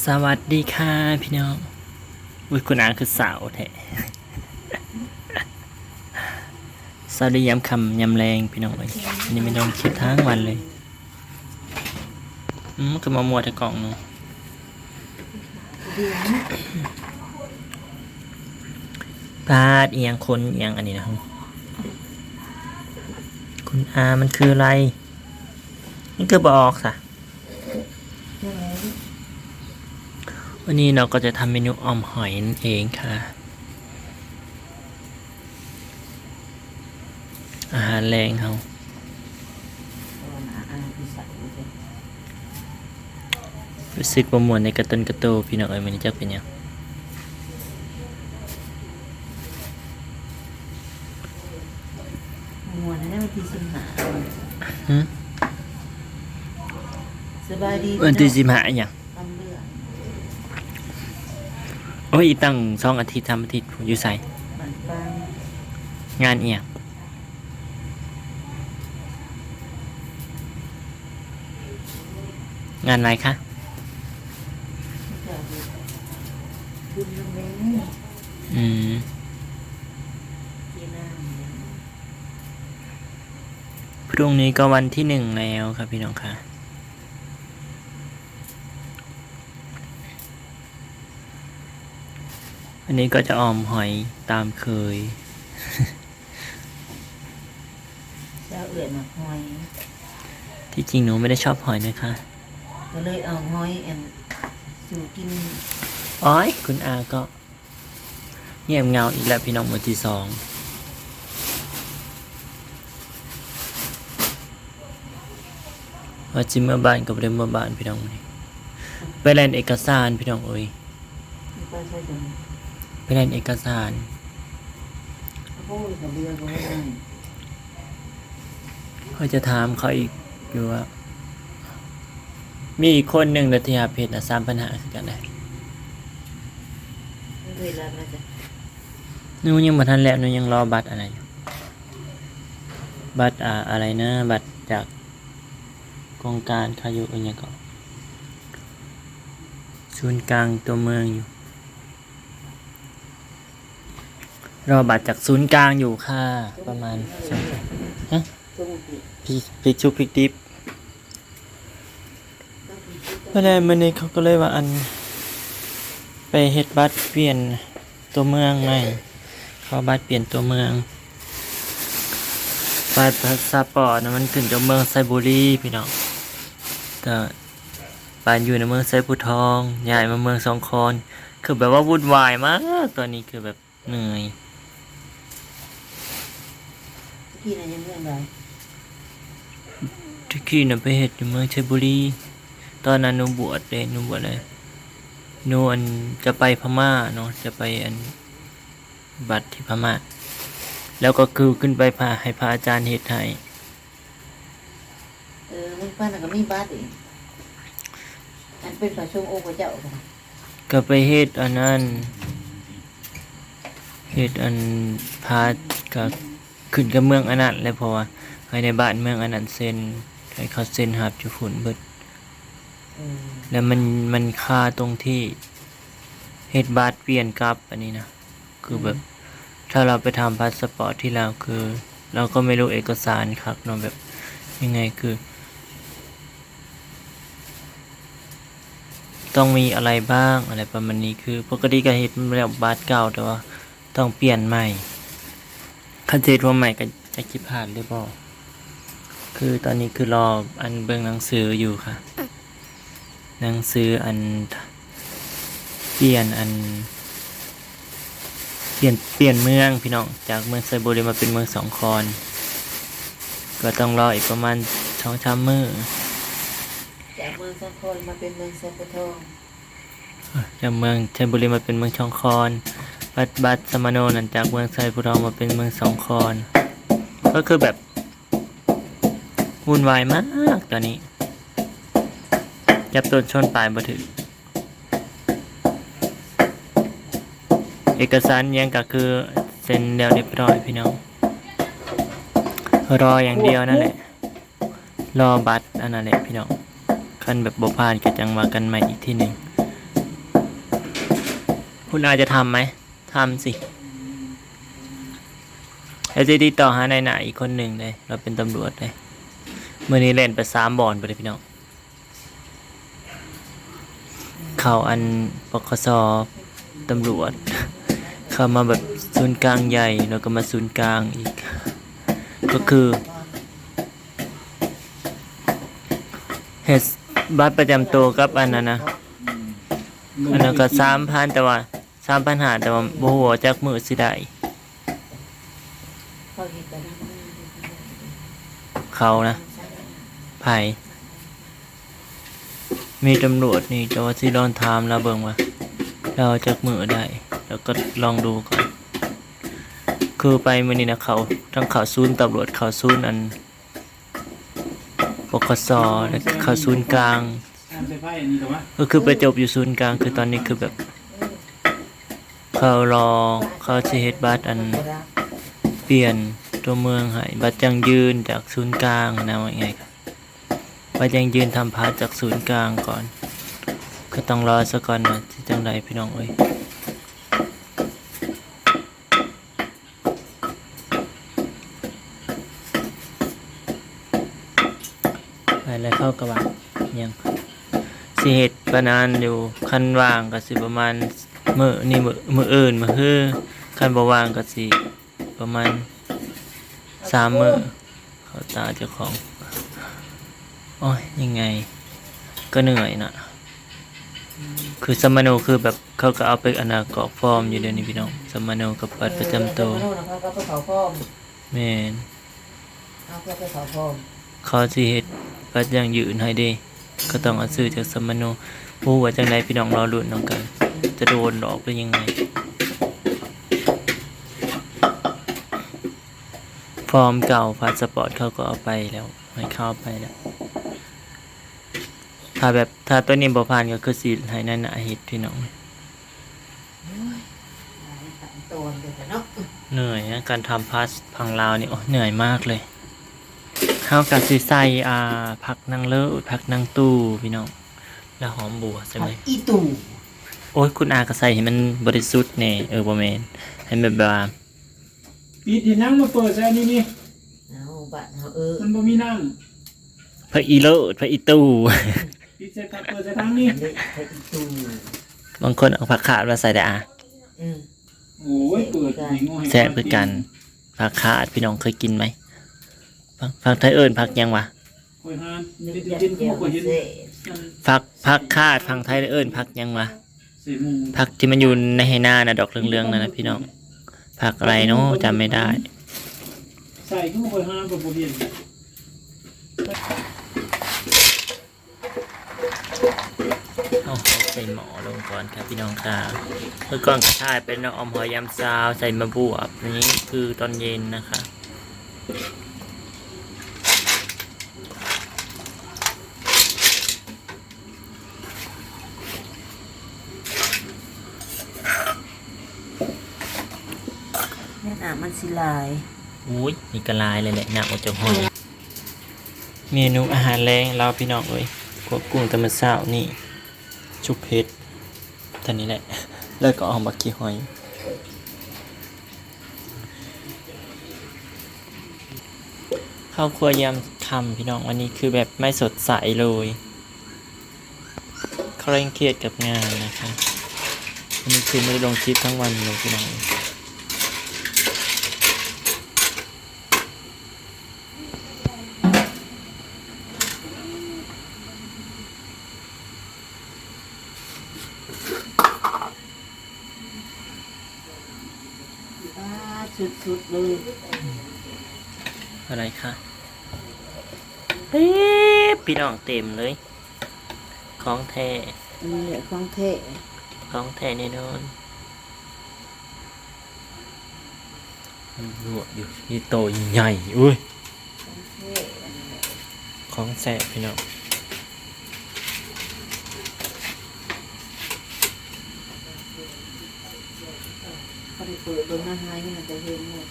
ສະຫວັດດີຄ່ະພີ່ນ້ອງ. ອຸ້ຍ ຄຸນອາຄືສາວແທ້. ສະຫວັດດີຍາມຄ່ຳຍາມແລງພີ່ນ້ອງເອີຍ. ອັນນີ້ແມ່ນລົງຄລິບທັງວັນເລີຍ. ອືມ ຄືມາມົວແທ້ກ້ອງເນາະ. ປາດ ອີ່ຫຍັງ ຄົນອີ່ຫຍັງອັນນີ້ນະ. ຄຸນອາ ມັນຄືອະໄລ? ມັນຄືບໍ່ອອກຊະ? ວັນນີ້ເຮົາກໍຈະທຳເມນູອ່ອມຫອຍນັ້ນເອງຄ່ະ ອາຫານແລງເຮົາ. ຮູ້ສຶກບໍ່ມ່ວນໃນກະຕົນກະໂຕພີ່ນ້ອງເອີຍ, ມື້ນີ້ຈັກເປັນຫຍັງ. ມ່ວນໃນວັນທີສິບຫ້າ. ຫື? ສະບາຍດີ ວັນທີສິບຫ້າອີ່ຫຍັງ? ໂອ້ຍ ອີກຕັ້ງສອງອາທິດສາມອາທິດ ຢູ່ໃສ? ງານອີ່ຫຍັງ? ງານໄວຄະ? ອືມ. ພລຸ່ງນີ້ກໍວັນທີໜຶ່ງແລ້ວຄ່ະພີ່ນ້ອງຄ່ະ. ອັນນີ້ກໍຈະອ່ອມຫອຍຕາມເຄີຍ. ເຈົ້າເອື້ອຍມັກຫອຍ. ທີ່ຈິງໜູບໍ່ໄດ້ຊອບຫອຍນະຄະ ກໍເລີຍເອົາຫອຍອັນສູ່ກິນ. ໂອ້ຍ ຄຸນອາກໍງຽບເຫງົາອີກແລ້ວພີ່ນ້ອງ ມື້ທີສອງ. ວ່າຊິເມືອບ້ານກໍບໍ່ໄດ້ເມືອບ້ານພີ່ນ້ອງ. ໄປແລ່ນເອກະສານພີ່ນ້ອງເອີຍ. ໄປໃສກັນ? ໄປແລ່ນເອກະສານ. ໂອ້ຍ ກະເບື່ອກໍບໍ່ໄດ້. ຂ້ອຍຈະຖາມເຂົາອີກຢູ່ວ່າ ມີອີກຄົນໜຶ່ງເດ້ທີ່ຮັບເຮັດນະ ສາມພັນຫ້າຄືກັນເດ້. ມັນເຮັດແລ້ວນະຈະ? ໜູຍັງບໍ່ທັນແລ້ວ, ໜູຍັງລໍບັດອັນນັ້ນຢູ່. ບັດ ອາ ອະໄລນະ, ບັດຈາກ ໂຄງການເຂົາຢູ່ ອີ່ຫຍັງເກາະ ສູນກາງຕົວເມືອງຢູ່. ລໍບັດຈາກສູນກາງຢູ່ຄ່ະ ປະມານ ຮະ? ຜິດ ຜິດສຸກຜິດດິບ. ເພາະນັ້ນມື້ນີ້ເຂົາກໍເລີຍວ່າ ອັນ ໄປເຮັດບັດປ່ຽນຕົວເມືອງໃໝ່, ຂໍບັດປ່ຽນຕົວເມືອງ. ບັດພາສະປອດນະ ມັນຂຶ້ນກັບເມືອງໄຊບູລີພີ່ນ້ອງ, ແຕ່ ປານຢູ່ໃນເມືອງໄຊພູທອງ ຍ້າຍມາເມືອງສອງຄອນ ຄືແບບວ່າວຸ່ນວາຍມາກ. ຕອນນີ້ຄືແບບເມື່ອຍ. ຕະກີ້ນະຢູ່ເມືອງໃດ? ຕະກີ້ນະໄປເຮັດຢູ່ເມືອງໄຊບູລີ. ຕອນນັ້ນໜູບວດເດ້, ໜູບວດເລີຍ. ໜູ ອັນ ຈະໄປພະມ້າເນາະ, ຈະໄປ ອັນ ບັດທີ່ພະມ້າ. ແລ້ວກໍຄືຂຶ້ນໄປພະ ໃຫ້ພະອາຈານເຮັດໃຫ້. ເອີ ມັນປານນັ້ນກໍມີບັດອີກ ອັນເປັນພະສົງອົງພະເຈົ້າ. ກໍໄປເຮັດອັນນັ້ນ ເຮັດອັນ ພາ ກໍຂຶ້ນກັບເມືອງອັນນັ້ນແຫຼະ, ເພາະວ່າໃຫ້ໃນບ້ານເມືອງອັນນັ້ນເຊັນ ໃຫ້ເຂົາເຊັນຮັບຢູ່ພຸ້ນເບິດ. ເອີ ແລ້ວມັນ ມັນຄາຕົງທີ່ເຮັດບັດປ່ຽນກັບອັນນີ້ນະ. ຄືແບບ ອືມ ຖ້າເຮົາໄປທຳພາສະປອດທີ່ລາວ ຄືເຮົາກໍໄມ່ຮູ້ເອກະສານຄັກເນາະ ແບບຍັງໄງ ຄືຕ້ອງມີອະໄລບ້າງ ອະໄລປະມານນີ້. ຄືປົກກະຕິກໍເຮັດແລ້ວບັດເກົ່າ ແຕ່ວ່າຕ້ອງປ່ຽນໃໝ່. ຄັນຊິເຮັດຫົວໃໝ່ກໍຈັກຊິຜ່ານຫຼືບໍ່. ຄືຕອນນີ້ຄືລໍອັນເບິ່ງໜັງສືຢູ່ຄ່ະ. ໜັງສືອັນ ປ່ຽນອັນ ປ່ຽນ ປ່ຽນເມືອງພີ່ນ້ອງ, ຈາກເມືອງໄຊບູລີມາເປັນເມືອງສອງຄອນ ກໍຕ້ອງລໍອີກປະມານສອງສາມມື້. ຈາກເມືອງສອງຄອນມາເປັນເມືອງໄຊພູທອງ. ຈາກເມືອງໄຊບູລີມາເປັນເມືອງສອງຄອນ. ບັດ ບັດສະມະໂນນັ້ນ ຈາກເມືອງໄຊພູທອງມາເປັນເມືອງສອງຄອນ. ກໍຄືແບບ ວຸ່ນວາຍມາກຕອນນີ້, ຈັບຕົ້ນຊົນປາຍບໍ່ຖືກ. ເອກະສານຫຍັງກໍຄືເຊັນແລ້ວຮຽບຮ້ອຍພີ່ນ້ອງ, ລໍຢ່າງດຽວນັ້ນແຫຼະ, ລໍບັດອັນນັ້ນແຫຼະພີ່ນ້ອງ. ຄັນແບບບໍ່ຜ່ານກໍຈັ່ງວ່າກັນໃໝ່ອີກທີໜຶ່ງ. คุณอาจะทำไหม ทำสิ แล้วจะติดต่อหานายหน้าอีกคนหนึ่งเลย เราเป็นตำรวจเลย มื้อนี้แล่นไปสามบ่อนไปเลยพี่น้อง เข้าอัน ปกส ตำรวจ เข้ามาแบบศูนย์กลางใหญ่ แล้วก็มาศูนย์กลางอีก ก็คือ เฮ็ดบัตรประจำตัวกับอันนั้นนะ อันนั้นก็สามพัน แต่ว่า สามพันห้า แต่ว่าบ่ฮู้ว่าจักมื้อสิได้ เขานะ ไผ มีตำรวจนี่ แต่ว่าสิลองถามลาวเบิ่งว่า ลาวจักมื้อได้ แล้วก็ลองดูก่อน คือไปมื้อนี้นะ เขา ทั้งเข้าศูนย์ตำรวจ เข้าศูนย์อัน ปกส แล้วก็เข้าศูนย์กลาง ก็คือไปจบอยู่ศูนย์กลาง คือตอนนี้คือแบบ เขารอ เขาสิเฮ็ดบัตรอัน เปลี่ยนตัวเมืองให้ บัตรยั่งยืนจากศูนย์กลางนะ ว่าง่ายๆ บัตรยั่งยืนทำพาสจากศูนย์กลางก่อน ก็ต้องรอซะก่อนว่าสิจั่งใดพี่น้องเอ้ย ไปแล้วเขาก็ว่าหยัง สิเฮ็ดปานนั้นอยู่ คันว่างก็สิประมาณมื้อนี้ มื้อ มื้ออื่น มื้อฮือ คันบ่ว่างก็สิประมาณสามมื้อ เข้าตาเจ้าของ โอ๊ย ยังไงก็เหนื่อยนะ คือสัมมโน คือแบบเขาก็เอาไปอันน่ะกรอกฟอร์มอยู่เดี๋ยวนี้พี่น้อง สัมมโนกับบัตรประจำตัว เออ สัมมโนนะ เขาก็ไปเข้าฟอร์ม แม่น เอาเพื่อไปเข้าฟอร์ม เขาสิเฮ็ดบัตรยั่งยืนให้เด้ ก็ต้องเอาชื่อจากสัมมโน บ่ฮู้ว่าจั่งใดพี่น้อง รอลุ้นนำกัน จะโดนหลอกหรือยังไง ฟอร์มเก่าพาสปอร์ตเขาก็เอาไปแล้ว ให้เขาเอาไปแล้ว ถ้าแบบ ถ้าตัวนี้บ่ผ่านก็คือสิให้นายหน้าเฮ็ดพี่น้อง โอ้ย หลายขั้นตอนเลยเนาะ เหนื่อยนะ การทำพาสฝั่งลาวนี่ โอ๊ย เหนื่อยมากเลย เฮาก็สิใส่ อ่า ผักนางเลิศ ผักนางตู่พี่น้อง แล้วหอมบัวใส่ไหม ผักอีตู่ โอ๊ย คุณอาก็ใส่ให้มันบริสุทธิ์แน่ เออ บ่แม่น ให้มันแบบว่า ปิดเฮ็ดหยังมาเปิดใส่อันนี้นี่ เอา บ้านเฮา เออ มันบ่มีน้ำ พระอีเลิศ พระอีตู่ ปิดใส่ทาง เปิดใส่ทางนี้ นี่พระอีตู่ บางคนเอาผักขาดมาใส่ได้อะ อืม โอ้ย เปิดให้ง่อย แซ่บคือกัน ผักขาด พี่น้องเคยกินไหม ฝั่ง ฝั่งไทยเอิ้นผักหยังวะ ข้อยหา นี่ เห็น จัด เห็น แจ่ว ข้อยเห็น เซ่ ผัก ผักขาด ฝั่งไทยเอิ้นผักหยังวะ ผักที่มันอยู่ในไฮ่นานะ ดอกเหลืองๆ นั่นนะพี่น้อง ผักอะไรเนาะ จำไม่ได้ ใส่คือบ่ค่อยหา บ่ บ่เห็น เอาใส่หม้อลงก่อนครับพี่น้องค่ะ เมื่อก่อนก็ถ่ายเป็นน้ำอ้อมหอยยามเช้า ใส่หมากบวบ นี่คือตอนเย็นนะคะ น้ำมันสิหลาย โอ๊ย นี่ก็หลายเลยแหละ น้ำออกจากหอย เมนูอาหารแลงลาวพี่น้องเอ้ย คั่วกุ้งแต่มื้อเช้านี่ ชุบเห็ด เท่านี้แหละ แล้วก็เอามาขี้หอย ข้าวครัวยามค่ำพี่น้อง วันนี้คือแบบไม่สดใสเลย เคร่งเครียดกับงานนะคะ วันนี้คือไม่ได้ลงคลิปทั้งวันเลยพี่น้อง ป๊าด สุดๆ เลย อะไรคะ เต็ม พี่น้อง เต็มเลย ของแท้ อันนี้แหละของแท้ ของแท้แน่นอน มันลวกอยู่ มีโตใหญ่ อุ้ย ของแท้ อันนี้แหละ ของแท้พี่น้อง เขาได้เปิดเบิ่งนะ หายังมันจะเห็นหมด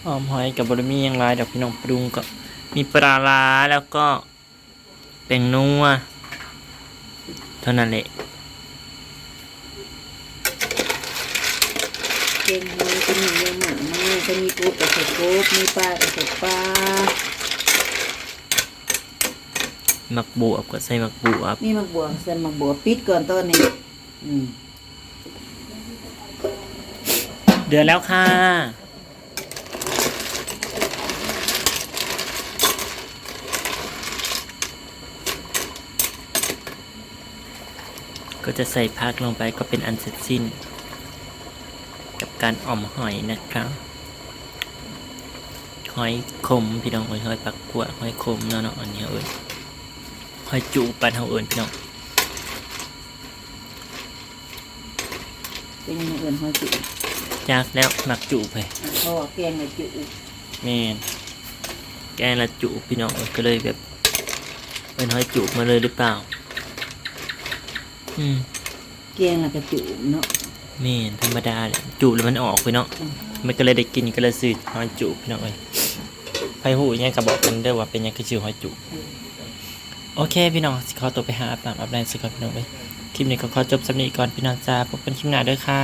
อ้อมหอยก็บ่ได้มีหยังหลายดอกพี่น้อง ปรุงก็มีปลาร้า แล้วก็ แป้งนัว ເທົ່ານັ້ນແຫຼະ. ແກງຫອຍກໍມີແນວໝາກມາ ຖ້າມີກົບກໍໃສ່ກົບ ມີປາກໍໃສ່ປາ. ໝາກບວບກໍໃສ່ໝາກບວບ ມີໝາກບວບໃສ່ໝາກບວບ. ປິດກ່ອນຕອນນີ້. ອືມ ເດືອດແລ້ວຄ່ະ. ກໍຈະໃສ່ຜັກລົງໄປ ກໍເປັນອັນເສັດສິ້ນກັບການອ່ອມຫອຍນະຄະ. ຫອຍຂົມພີ່ນ້ອງເອີຍ ຫອຍປາກກວດ ຫອຍຂົມເນາະ ເນາະ ອັນນີ້ເອີ້ນຫອຍຈູບ ບ້ານເຮົາເອີ້ນພີ່ນ້ອງ. ເປັນຫຍັງເອີ້ນຫອຍຈູບ? ຈັກແລ້ວ ມັກຈູບເວີຍ ເພາະວ່າແກງລະຈູບ. ແມ່ນ ແກງລະຈູບພີ່ນ້ອງເອີຍ ກໍເລີຍແບບເອີ້ນຫອຍຈູບມາເລີຍຫຼືເປົ່າ? ອືມ ແກງລະກະຈູບເນາະ. ແມ່ນ ທຳມະດາແຫຼະ ຈູບແລ້ວມັນອອກພີ່ນ້ອງ. ອືມ ມັນກໍເລີຍໄດ້ກິນ ກໍເລີຍຊື່ຫອຍຈູບພີ່ນ້ອງເອີຍ. ໃຜຮູ້ອີ່ຫຍັງກໍບອກກັນເດີວ່າເປັນຫຍັງຄືຊື່ຫອຍຈູບ. ອືມ ໂອເຄພີ່ນ້ອງ ຊິຂໍຕົວໄປຫາອາບນ້ຳອາບໃນຊະກ່ອນພີ່ນ້ອງເອີຍ. ຄລິບນີ້ກໍຂໍຈົບສ່ຳນີ້ກ່ອນພີ່ນ້ອງຈ້າ ພົບກັນຄລິບໜ້າເດີຄ່ະ.